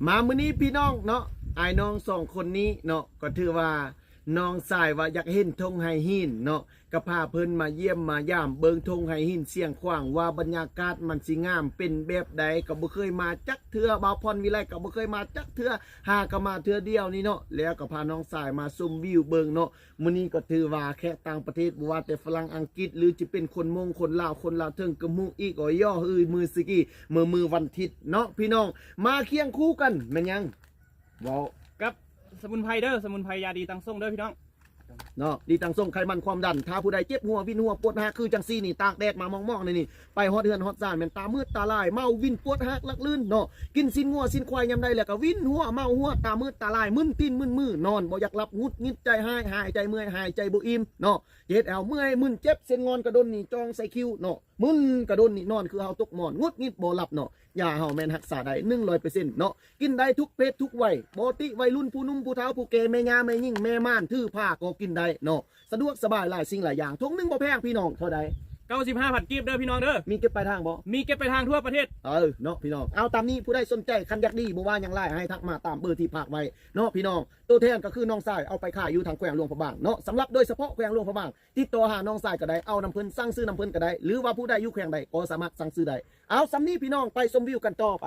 ມາມື້ນີ້ພີ່ນ້ອງເນາະ ອ້າຍນ້ອງສອງຄົນນີ້ເນາະ ກໍຖືວ່ານ້ອງຊາຍວ່າຢາກເຫັນທົ່ງໄຮ່ຫີນເນາະ ກໍພາເພິ່ນມາຢ້ຽມມາຢາມເບິ່ງທົ່ງໄຮ່ຫີນຊຽງຂວາງ ວ່າບັນຍາກາດມັນຊິງາມເປັນແບບໃດ ກໍບໍ່ເຄີຍມາຈັກເທື່ອ ບ່າວພອນວິໄລກໍບໍ່ເຄີຍມາຈັກເທື່ອ ຫາກໍມາເທື່ອດຽວນີ້ເນາະ ແລ້ວກໍພານ້ອງຊາຍມາຊົມວິວເບິ່ງເນາະ. ມື້ນີ້ກໍຖືວ່າແຂກຕ່າງປະເທດ ບໍ່ວ່າແຕ່ຝຣັ່ງ ອັງກິດ ຫຼື ຈະເປັນຄົນມົ້ງ ຄົນລາວ ຄົນລາວເທິງກະໝູອີກ ໂອໂຍ ອື ມືສະກີ ມື້ ມື້ວັນທິດເນາະພີ່ນ້ອງ ມາຄຽງຄູ່ກັນແມ່ນຫຍັງ ເວົ້າກັບສະໝຸນໄພເດີ ສະໝຸນໄພຢາດີຕັງສົງເດີພີ່ນ້ອງເນາະ ດີຕັງສົງ ໄຂມັນຄວາມດັນ ຖ້າຜູ້ໃດເຈັບຫົວ ວິນຫົວ ປວດຮາກ ຄືຈັ່ງຊີ້ນີ້ ຕາກແດດມາມອງໆ ນີ້ນີ້ ໄປຮອດເຮືອນຮອດຊານແມ່ນຕາມືດຕາລາຍ ເມົາວິນປວດຮາກຫຼັກລື່ນເນາະ ກິນຊີ້ນງົວຊີ້ນຄວາຍຍາມໃດແລ້ວກໍວິນຫົວເມົາຫົວ ຕາມືດຕາລາຍ ມຶນຕີນມຶນມື ນອນບໍ່ຢາກຫຼັບ ຫງຸດຫງິດໃຈຮ້າຍ ຫາຍໃຈເມື່ອຍ ຫາຍໃຈບໍ່ອີ່ມເນາະ ເຮັດໃຫ້ເຮົາເມື່ອຍມຶນເຈັບ ເສັ້ນງອນກະດົນນີ້ຈ່ອງໃສ່ຄິ້ວເນາະ ມຶນກະດົນນີ້ນອນຄືເຮົາຕົກໝອນ ຫງຸດຫງິດບໍ່ຫຼັບເນາະ ຢາເຮົາແມ່ນຮັກສາໄດ້ໜຶ່ງຮ້ອຍເປີເຊັນເນາະ ກິນໄດ້ທຸກເພດທຸກໄວ ບໍ່ຕິໄວລຸ້ນ ຜູ້ໜຸ່ມຜູ້ເຖົ້າ ຜູ້ແກ່ ແມ່ຍ່າແມ່ຍິງ ແມ່ມ່ານ ຖືພາກໍກິນໄດ້ເນາະ ສະດວກສະບາຍຫຼາຍສິ່ງຫຼາຍຢ່າງ ຖົງໜຶ່ງບໍ່ແພງພີ່ນ້ອງ ເທົ່າໃດ? ເກົ້າສິບຫ້າພັນກີບເດີພີ່ນ້ອງເດີ ມີເກັບປາຍທາງບໍ່? ມີເກັບປາຍທາງທົ່ວປະເທດ ເອີເນາະພີ່ນ້ອງ ເອົາຕາມນີ້ ຜູ້ໃດສົນໃຈ ຄັນຢາກດີ ບໍ່ວ່າຫຍັງຫຼາຍ ໃຫ້ທັກມາຕາມເບີທີ່ຝາກໄວ້ເນາະພີ່ນ້ອງ ໂຕແທນກໍຄືນ້ອງຊາຍ ເອົາໄປຂາຍຢູ່ທາງແຂວງຫຼວງພະບາງເນາະ ສຳລັບໂດຍສະເພາະແຂວງຫຼວງພະບາງ ຕິດຕໍ່ຫານ້ອງຊາຍກໍໄດ້ ເອົານຳເພິ່ນ ສັ່ງຊື້ນຳເພິ່ນກໍໄດ້ ຫຼືວ່າຜູ້ໃດຢູ່ແຂວງໃດກໍສາມາດສັ່ງຊື້ໄດ້ ເອົາ ສ່ຳນີ້ພີ່ນ້ອງ ໄປຊົມວິວກັນຕໍ່ໄປ.